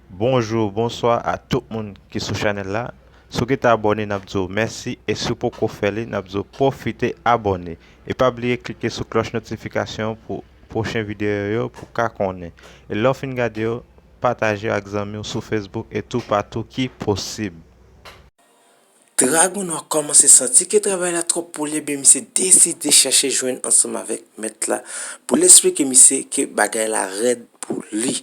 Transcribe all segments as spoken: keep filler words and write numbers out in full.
Bonjou, bonswa a tout moun ki sou chanèl la. Si w gentan abòne, n ap di w mèsi, e si w poko fè li, n ap di w pwofite abòne. E pa bliye klike sou klòch notifikasyon pou pwochen videyo yo pou w ka konnen. E lè w fin gade yo, pataje yo ak zanmi w sou Facebook e toupatou ki posib. Dragon Nwa kòmanse santi ke travay la twòp pou li, ebyen misye deside chache jwenn ansanm avèk mèt la pou l esplike misye ke bagay la rèd pou li.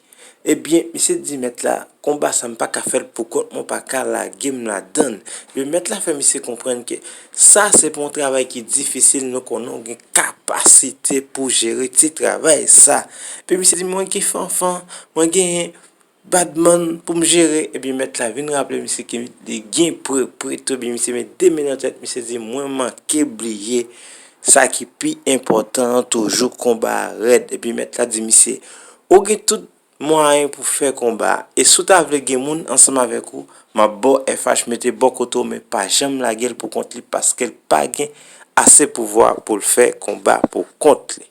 Ebyen, misye di mèt la, konba sa m pa ka fè l pou kont mwen, w pa ka lage m ladan l. Ebyen, mèt la fè misye konprann ke sa se pou yon travay ki difisil, nou konnen w gen kapasite pou jere ti travay sa. Ebyen, misye di, mwen gen fanfan, mwen genyen badman pou m jere, ebyen mèt la vin raple misye ke li gen pre, pre tou, ebyen misye met de men nan tèt, misye di, mwen manke bliye sa ki pi enpòtan an toujou, konba a rèd. Ebyen mèt la di misye, ou gen tout mwayen pou fè konba a, e si w ta vle gen moun ansanm avèk ou, m ap ba w F H mete bò kote w, men pa janm lage l pou kont li, paske l pa gen ase pouvwa pou l fè konba pou kont li.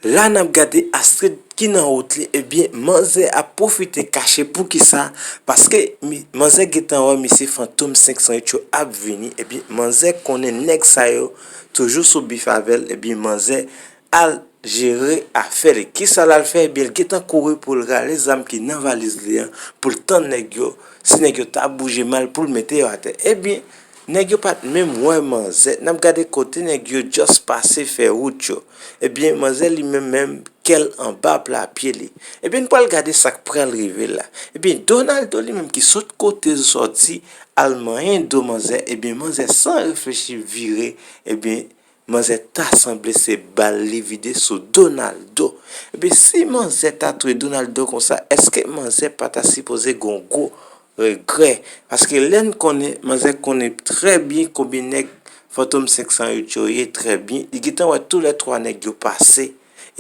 La n ap gade Astrid ki nan wout li, ebyen, manzè ap pwofite kache. Poukisa? Paske mi- manzè gentan wè misye Fantom senk san uit yo ap vini, ebyen, manzè konnen nèg sa yo toujou sou bif avè l, ebyen, manzè al jere afè li. Kisa l al fè? Ebyen, l gentan kouri pou l rale zam ki nan valiz li an, pou l tann nèg yo, si nèg yo ta bouje mal, pou l mete yo atè. Ebyen, nèg yo pa t menm wè manzè. N ap gade kote nèg yo just pase fè wout yo. Ebyen, manzè li menm, menm, kè l anba pla pye li. Ebyen, n pral gade sa k pral rive la. Ebyen, Donaldo li menm ki sot kote l sòti, al manyen do manzè. Ebyen, manzè san reflechi vire. Ebyen, manzè ta sanble se bal li vide sou Donaldo. Ebyen, si manzè ta touye Donaldo konsa, èske manzè pa ta sipoze gon gwo regrè? Paske lè n konnen, manzè konnen trè byen konbyen nèg Fantom senk san uit yo ye trè byen. Li gentan wè toulètwa nèg yo pase.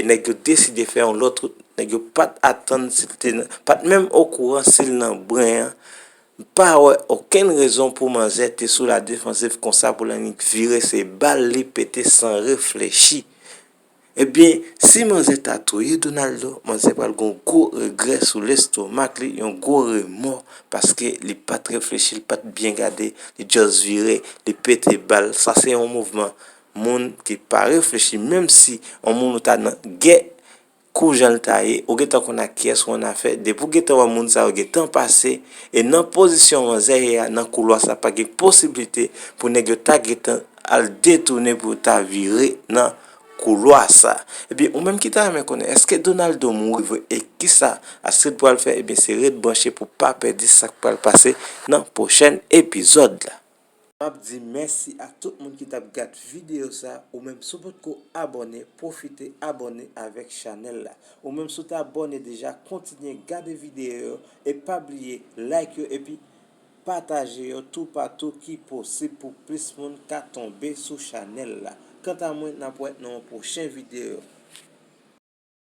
E nèg yo deside fè yon lòt wout. Nèg yo pa t atann si l te nan, pa t menm okouran si l nan bren an. M pa wè okenn rezon pou manzè te sou la defansiv konsa pou l annik vire se bal li pete san reflechi. Ebyen, si manzè ta touye Donaldo, manzè pral gon gwo regrè sou lestomak li, yon gwo remò, paske li pa t reflechi, li pa t byen gade, li just vire, li pete bal. Sa se yon mouvman moun ki pa reflechi, menm si yon moun ou ta nan gè, kou jan l ta ye, ou gentan konn ak kiyès ou annafè, depi w gentan wè moun sa yo gentan pase, e nan pozisyon manzè ye a, nan koulwa sa, pa gen posiblite pou nèg yo ta gentan al detounen pou yo ta vire nan koulwa sa. Ebyen, ou menm ki ta renmen konnen, èske Donaldo mouri vre? E kisa Astrid pral fè? Ebyen, se ret branche pou pa pèdi sa k pral pase nan pwochèn epizòd la. M ap di mèsi a tout moun ki t ap gad videyo sa. Ou menm, si w potko abòne, pwofite abòne avèk chanèl la. Ou menm, si w t abòne deja, kontinye gade videyo yo e pa bliye like yo epi pataje yo toupatou ki posib pou plis moun ka tonbe sou chanèl la. Kanta mwen, n ap wè nan yon pwochen videyo.